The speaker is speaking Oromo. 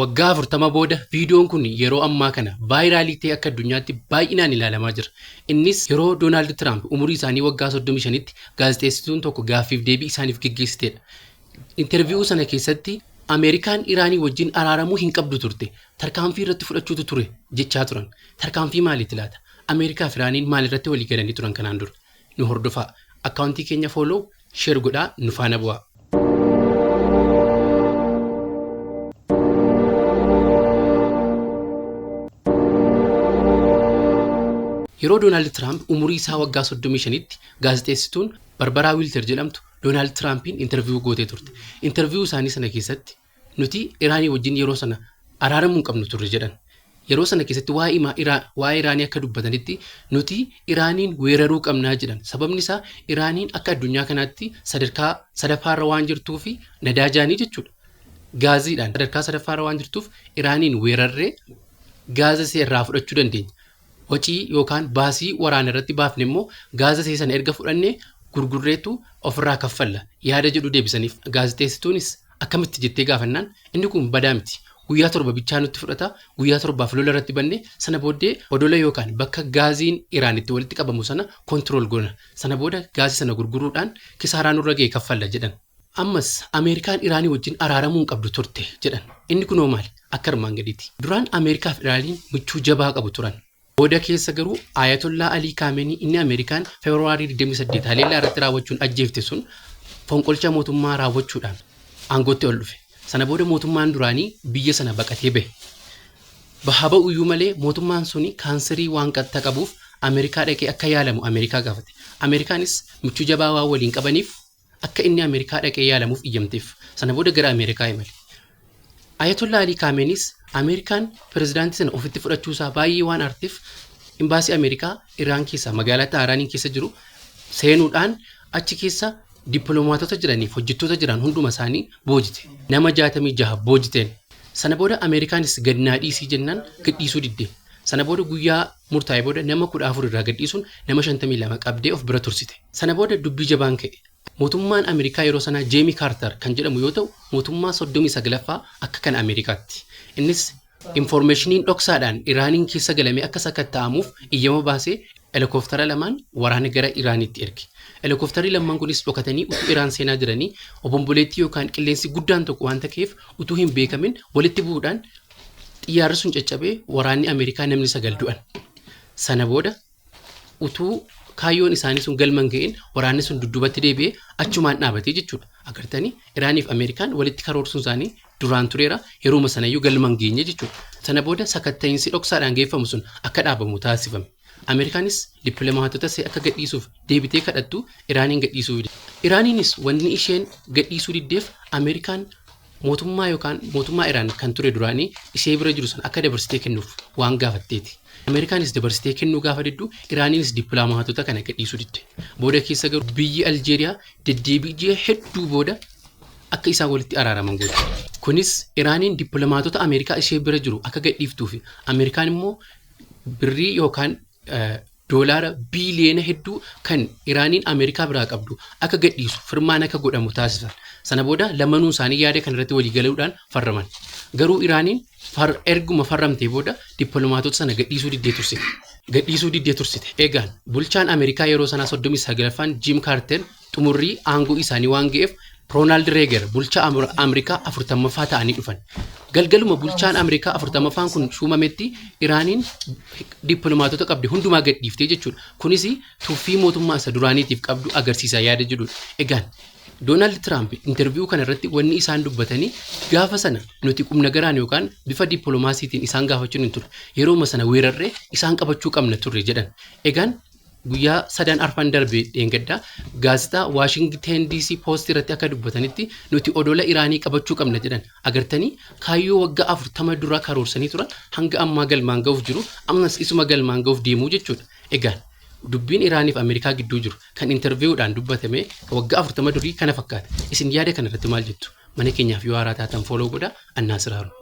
Waggaa 40 booda viidiyoon kun yeroo ammaa kana vaayiraalii ta'ee akka addunyaatti baay'inaan ilaalamaa jira. Innis yeroo Doonaald Tiraamp umurii isaanii waggaa 35tti gaazexeessituun tokko gaaffiif deebii isaaniif geggeessitedha. Intervi'uu sana keessatti Ameerikaan Iraanii wajjin araaramuu hin qabdu turte. Tarkaanfii irratti fudhachuutu ture jechaa turan. Tarkaanfii maaliiti laata? Ameerikaa fi Iraaniin maal irratti walii galanii turan kanaan dura? Nu hordofaa. Akkaawuntii keenya follow, share godhaa nu faana bu'aa. Yeroo Doonaald Tiraamp umurii isaa waggaa 35tti gaazexeessituun Barbaraa Wiilter jedhamtu Doonaald Tiraampiin intervi'uu gootee turte. Intervi'uu isaanii sana keessatti nuti Iraanii wajjin yeroo sana araaramuu hin qabnu turre jedhan. Yeroo sana keessatti waa'ee Iraanii akka dubbatanitti nuti Iraaniin weeraruu qabnaa jedhan. Sababni isaa Iraaniin akka addunyaa kanaatti sadarkaa sadaffaarra waan jirtuu fi nadaajaanii jechuudha. Gaaziidhaan sadarkaa sadaffaarra waan jirtuuf Iraaniin weerarree gaaza ishee irraa fudhachuu dandeenya. Wacii yookaan baasii waraana irratti baafne immoo gaaza ishee sana erga fudhannee gurgurreetu ofirraa kaffalla yaada jedhu deebisaniif. Gaazexeessituunis akkamitti jettee gaafannaan inni kun badaa miti. Guyyaa 7 bichaa nutti fudhata, guyyaa 7f lola irratti banne sana booddee odola yookaan bakka gaaziin Iraan itti walitti qabamu sana kontirool goona. Sana booda gaazii sana gurguruudhaan kisaaraa nurra ga'e kaffalla jedhan. Ammas Ameerikaan Iraanii wajjin araaramuu hin qabdu turte jedhan. Inni kunoo maali? Akka armaan gadiiti. Duraan Ameerikaa fi Iraaniin michuu jabaa qabu turan. Booda keessa garuu Ayatollaa Alii Kaameenii inni Ameerikaan Feebruwaarii 28 haleellaa irratti raawwachuun ajjeefte sun fonqolcha mootummaa raawwachuudhaan aangootti ol dhufe. Sana booda mootummaan duraanii biyya sana baqatee bahe. Baha ba'uyyuu malee mootummaan suni kaanserii waan qatta qabuuf Ameerikaa dhaqee akka yaalamu Ameerikaa gaafate. Ameerikaanis michuu jabaa waan waliin qabaniif akka inni Ameerikaa dhaqee yaalamuuf iyyamteef. Sana booda gara Ameerikaa imale. Ayatollaa Alii Kaameenis Ameerikaan pirezidaantii sana ofitti fudhachuusaa baay'ee waan aarteef imbaasii Ameerikaa Iraan keessa magaalaa Taaraaniin keessa jiru seenuudhaan achi keessa dippiloomaatota jiraniif hojjettoota jiran hunduma isaanii boojite. Nama 66 boojiteen. Sana booda Ameerikaanis gad naa dhiisii jennaan gad dhiisuu didde. Sana booda guyyaa murtaa'e booda nama 14 irraa gad dhiisuun nama 52 qabdee of bira tursite. Sana booda dubbii jabaan ka'e. Mootummaan Ameerikaa yeroo sanaa Jeemi Kaartar kan jedhamu yoo ta'u mootummaa 39ffaa akka kan Ameerikaatti. Innis infoormeeshiniin dhoksaadhaan Iraaniin keessa galamee akka sakatta'amuuf iyyama baasee helikooftara lamaan waraana gara Iraaniitti erge. Helikooftari lamaan kunis dhokatanii utuu Iraan seenaa jiranii obomboleettii yookaan qilleensi guddaan tokko waan ta'eef utuu hin beekamin walitti bu'uudhaan xiyyaarri sun caccabee waraanni Ameerikaa namni 9 du'an. Sana booda utuu kaayyoon isaanii sun galma hin ga'in waraanni sun dudduubatti deebi'ee achumaan dhaabatee jechuudha. Agartanii Iraaniif Ameerikaan walitti karoorsuun isaanii duraan tureera yeruma sanayyuu galma hin geenye jechuudha. Sana booda sakatta'iinsi dhoksaadhaan geeffamu sun akka dhaabamu taasifame. Ameerikaanis dippiloomaatota ishee akka gadhiisuuf deebitee kadhattu Iraaniin gadhiisuu didde. Iraaniinis wanni isheen gadhiisuu diddeef Ameerikaan mootummaa yookaan mootummaa Iraan kan ture duraanii ishee bira jiru sana akka dabarsitee kennuuf waan gaafatteeti. Ameerikaanis dabarsitee kennuu gaafa diddu Iraaniinis dippiloomaatota kana gadhiisuu didde. Booda keessa garuu biyyi Aljeeriyaa deddeebii ji'a hedduu booda akka isaan walitti araaraman goote. Kunis Iraaniin dippiloomaatota Ameerikaa ishee bira jiru akka gadhiiftuu fi Ameerikaan immoo birrii yookaan doolaara biiliyoona hedduu kan Iraaniin Ameerikaa biraa qabdu akka gadhiisu firmaan akka godhamu taasisan. Sana booda lamanuun isaanii yaada kana irratti walii galuudhaan farraman. Garuu Iraaniin erguma farramtee booda dippiloomaatota sana gadhiisuu diddee tursite. Gadhiisuu diddee tursite. Egaan bulchaan Ameerikaa yeroo sanaa 39ffaan Jim Kaarter xumurrii aangoo isaanii waan ga'eef Roonaald Reeger bulchaa Ameerikaa 40ffaa ta'anii dhufan. Galgaluma bulchaan Ameerikaa 40ffaan kun shuumametti Iraaniin dippiloomaatota qabde hundumaa gadhiiftee jechuudha. Kunis tuffii mootummaa isa duraaniitiif qabdu agarsiisa yaada jedhudha. Egaan Doonaald Tiraamp intervi'uu kana irratti wanni isaan dubbatanii gaafa sana nuti qubna garaan yookaan bifa dippiloomaasiitiin isaan gaafachuun hin turre. Yerooma sana weerarree isaan qabachuu qabna turre jedhan. Egaan guyyaa sadan arfan darbe dheengaddaa gaazexaa Waashingteen DC Post irratti akka dubbatanitti nuti odola Iraanii qabachuu qabna jedhan. Agartanii kaayyoo waggaa 40 dura karoorsanii turan hanga ammaa galmaan ga'uuf jiru ammas isuma galmaan ga'uuf deemuu jechuudha. Egaan dubbiin Iraaniif Ameerikaa gidduu jiru kan interviiwudhaan dubbatame waggaa 40 durii kana fakkaata. Isin yaada kana irratti maal jettu? Mana keenyaaf yoo haaraa taatan follow godhaa. Annaa Siraaru.